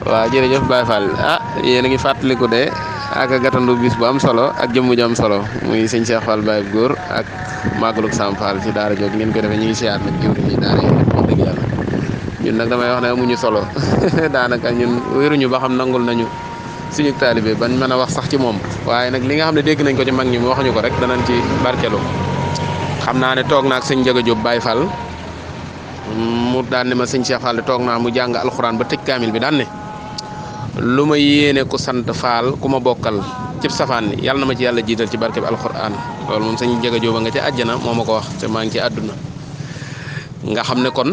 waaw jërëjëf Baye Fall yéen a ngi fàttaliku de ak gàttandu bis bu am solo ak jëmm ju am solo muy sëñ Cheikh Fall Baye góor ak màggalug Sam Fall ci daara jóg ngeen koy defee ñu ngi siyaat nag jëwriñ ñi daara yi wax dëgg yàlla ñun nag damay wax ne amuñu solo daanaka ñun wéruñu ba xam nangul nañu suñu taalibe bañ mën a wax sax ci moom waaye nag li nga xam ne dégg nañ ko ci mag ñi mu waxuñu ko rek danañ ci barkelu xam naa ne toog naag sëñ Njaga Jóob Baye Fall mu daan ne ma sëñ Cheikh Fall toog naa mu jàng alxuraan ba tëj kaamil bi daan ne lu ma yéene ku sant Fall ku ma bokkal cib safaan ni yàlla na ma ci yàlla jiital ci barke bi alxuraan loolu moom sëñ Njaga Jóob nga ca àjjana moo ma ko wax te maa ngi ci àdduna nga xam ne kon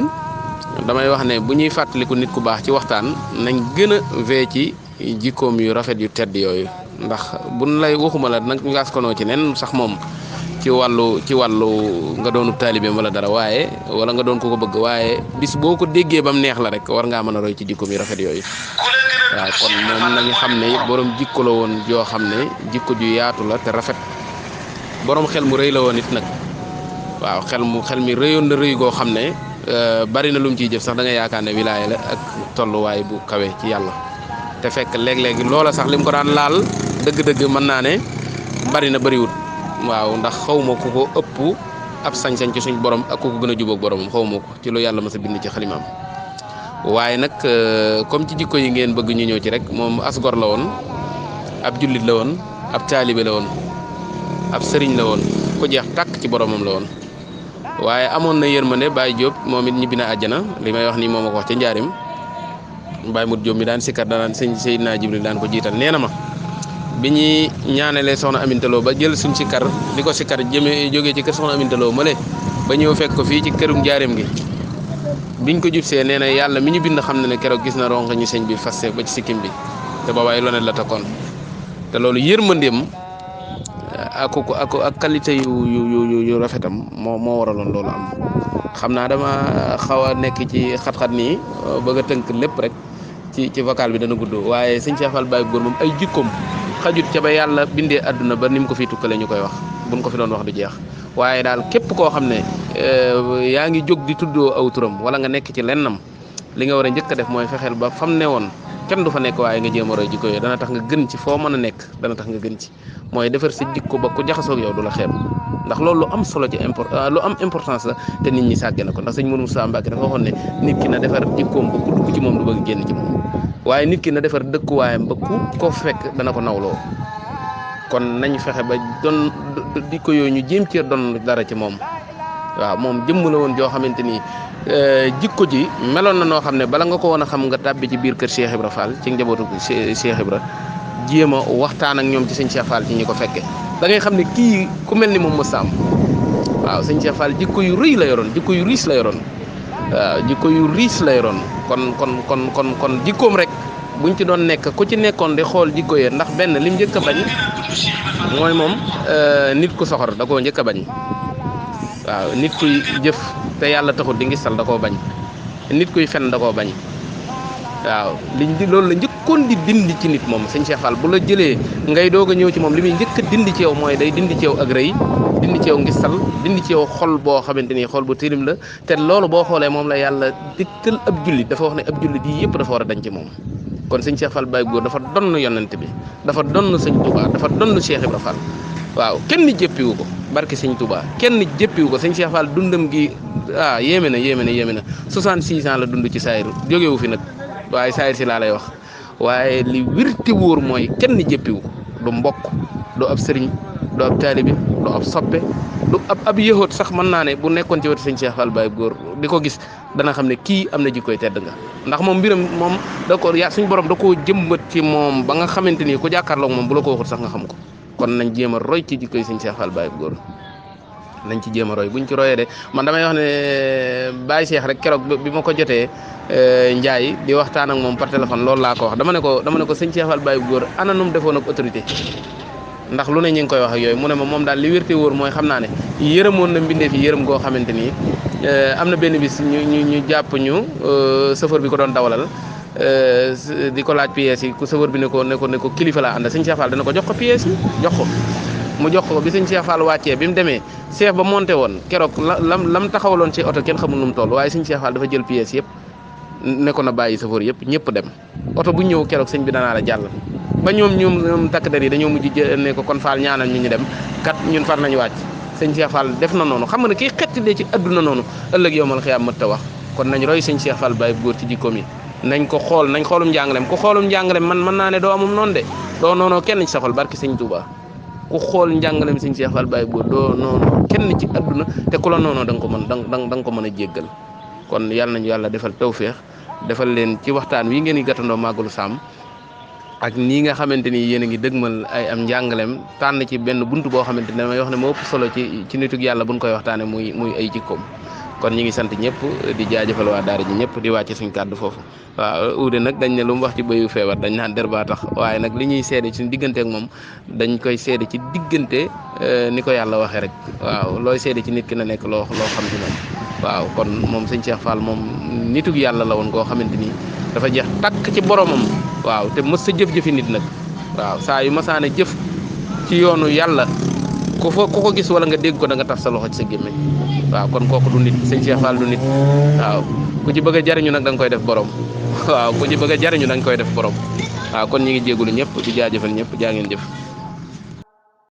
damay wax ne bu ñuy fàttaliku nit ku baax ci waxtaan nañ gën a vee ci jikkoom yu rafet yu tedd yooyu ndax buñ lay waxuma la nag ñu askanoo ci nen sax moom ci wàllu nga doonu taalibeem wala dara waaye wala nga doon ko bëgg waaye bis boo ko déggee ba mu neex la rek war ngaa mën a roy ci jikkoom yu rafet yooyu waaw kon moom nañu xam ne borom jikko la woon joo xam ne jikko ju yaatu la te rafet borom xel mu rëy la woon it nag waaw xel mi rëyoon na rëy goo xam ne bari na lu mu ciy jëf sax da nga yaakaar ne wilaaya la ak tolluwaay bu kawe ci yàlla te fekk léeg-léegi loola sax lim ko daan laal dëgg-dëgg mën naa ne bari na bariwut waaw ndax xawma ku ko ëpp ab sañ-sañ ci suñ borom ak ku ko gën a jubóog boromam xawma ko ci lu yàlla mas a bind ci xalimaam waaye nag comme ci jikko yi ngeen bëgg ñu ñëw ci rek moom asgor la woon ab jullit la woon ab taalibe la woon ab sëriñ la woon ku jeex tàkk ci boromam la woon waaye amoon na yërmande Baye Diop moom it ñibbi na àjjana li may wax nii moom a ko wax ca njaarim Baye Mout Diop mi daan sikkar daan sëñ Seydina Jibril daan ko jiital nee na ma bi ñuy ñaanalee soxna Amintaloo ba jël suñ sikkar di ko sikkar jógee ci kër soxna Amintaloo male ba ñëw fekk ko fii ci kërum njaarim gi biñ ko jubsee nee na yàlla mi ñu bind xam ne ne keroog gis na ronk ñu sëñ bi faste ba ci sikkim bi te boobaay lonet la takkoon te loolu yërmandeem ak qualité yu rafetam moo waraloon loolu am xam naa dama xaw a nekk ci xat-xat nii bëgg a tënk lépp rek ci vocal bi dana gudd waaye sëñ Cheikh Fall Baye góor moom ay jikkoom xajut ca ba yàlla bindee àdduna ba ni mu ko fi tukkale ñu koy wax buñ ko fi doon wax du jeex waaye daal képp koo xam ne yaa ngi jóg di tuddoo aw turam wala nga nekk ci lennam li nga war a njëkk a def mooy fexeel ba fam ne woon kenn du fa nekk waaye nga jéem a roy jikko yooyu dana tax nga gën ci foo mën a nekk dana tax nga gën ci mooy defar sa jikko ba ku jaxasoog yow du la xeeb ndax loolu lu am solo ci lu am importance la te nit ñi sàgge na ko ndax sëñ Mourou Moussa Mbacke dafa waxoon ne nit ki na defar jikkoom ba ku dugg ci moom du bëgg génn ci moom waaye nit ki na defar dëkkuwaayam ba ku ko fekk dana ko nawloo kon nañ fexe ba doon jikko yooyu ñu jéem cee doon dara ci moom waaw moom jëmm la woon joo xamante ni jikko ji meloon na noo xam ne bala nga ko woon a xam nga tàbbi ci biir kër Cheikh Ibra Fall ci njabootu Cheikh Ibra jéem a waxtaan ak ñoom ci sëñ Cheikh Fall ci ñi ko fekke da ngay xam ne kii ku mel ni moom mës am waaw sëñ Cheikh Fall jikko yu rëy la yoroon jikko yu riis la yoroon waaw jikko yu riis la yoroon kon jikkoom rek buñ ci doon nekk ku ci nekkoon di xool jikko yee ndax benn lim njëkk a bañ mooy moom nit ku soxor da koo njëkk a bañ waaw nit kuy jëf te yàlla taxul di ngistal da koo bañ nit kuy fen da koo bañ waaw loolu la njëkkoon di dindi ci nit moom sëñ Cheikh Fall bu la jëlee ngay doog a ñëw ci moom li muy njëkk a dindi ci yow mooy day dindi ci yow ak rëy dindi ci yow ngistal dindi ci yow xol boo xamante ni xol bu tilim la te loolu boo xoolee moom la yàlla dikkal ab jullit dafa wax ne ab jullit yi yëpp dafa war a dañ ci moom kon sëñ Cheikh Fall Baye góor dafa donn yonent bi dafa donn sëñ Touba dafa donn Cheikh Ibra Fall waaw kenn jéppiwu ko barke sëñ Touba kenn jéppiwu ko sëñ Cheikh Fall dundam gi yéeme na 66 ans la dund ci saayir jógewu fi nag waaye saayir si laa lay wax waaye li wirti wóor mooy kenn jéppiwu ko du mbokk du ab sëriñ du ab taalibi du ab soppe du ab yëhoot sax mën naa ne bu nekkoon ci wetu sëñ Cheikh Fall Baye góor di ko gis dana xam ne kii am na jikkoy tedd nga ndax moom mbiram moom da ko suñ borom da koo jëmbat ci moom ba nga xamante ni ku jàkkaarloog moom bu la ko waxut sax nga xam ko kon nañ jéem a roy ci jikkoy sëñ Cheikh Fall Baye góor nañ ci jéem a roy buñ ci royee de man damay wax ne Baye Cheikh rek keroog bi ma ko jotee Ndiaye di waxtaan ak moom par téléphone loolu laa ko wax dama ne ko sëñ Cheikh Fall Baye góor ana nu mu defoon ak autorité ndax lu ne ñu ngi koy wax ak yooyu mu ne ma moom daal li wérte wóor mooy xam naa ne yërëmoon na mbindeef yi yërëm goo xamante ni am na benn bis ñu jàpp ñu chauffeur bi ko doon dawalal di ko laaj pièces yi ku chauffeur bi ne ko kilifa laa ànd sëñ Cheikh Fall dana ko jox ko pièces yi jox ko mu jox ko bi sëñ Cheikh Fall wàccee bi mu demee chef ba monté woon keroog lam taxawaloon ci oto kenn xamul nu mu toll waaye sëñ Cheikh Fall dafa jël pièces yëpp ne ko na bàyyi safar yëpp ñëpp dem oto bu ñëw keroog sëñ bi danaa la jàll ba ñoom takk der yi dañoo mujj ne ko kon Fall ñaanal ñu dem kat ñun far nañu wàcc sëñ Cheikh Fall def na noonu xam nga ne kii xettile ci adduna noonu ëllëg yowmal xiyaam mët ta wax kon nañ roy sëñ Cheikh Fall Baye góor ci jikkoom yi nañ ko xool nañ xoolum njàngalem ku xoolum njàngalem man mën naa ne doo amum noonu de doo noonoo kenn ci sa xol barki sëñ Touba ku xool njàngalem sëñ Cheikh Fall Baye góor doo noonoo kenn ci adduna te ku la noonoo da nga ko mën da nga ko mën a jéggal kon yàlla nañu yàlla defal tawféex defal leen ci waxtaan wi ngeen di gàttandoo màggalu Sàmm ak nii nga xamante ni yéen a ngi dëgmal ay am njàngalem tànn ci benn bunt boo xamante ne damay wax ne moo ëpp solo ci nitug yàlla buñ koy waxtaane muy ay jikkoom kon ñi ngi sant ñëpp di jaajëfal waa daara ji ñëpp di wàcce suñ kàddu foofu waaw uude nag dañ ne lu mu wax ci bëyu feebar dañ naan der baa tax waaye nag li ñuy seede ci diggante ak moom dañ koy seede ci diggante ni ko yàlla waxee rek waaw looy seede ci nit ki na nekk loo xam ci moom waaw kon moom sëñ Cheikh Fall moom nitug yàlla la woon koo xamante ni dafa jeex takk ci boromam waaw te mës sa jëf-jëfi nit nag waaw saa yu masaane jëf ci yoonu yàlla ku ko gis wala nga dégg ko da nga taf sa loxo ci sa gémmiñ waaw kon kooku du nit sëñ Cheikh Fall du nit waaw ku ci bëgg a jariñu nag da nga koy def borom waaw ku ci bëgg a jariñu da nga koy def borom waaw kon ñi ngi jégalu ñëpp di jaajëfal ñëpp jaa ngeen jëf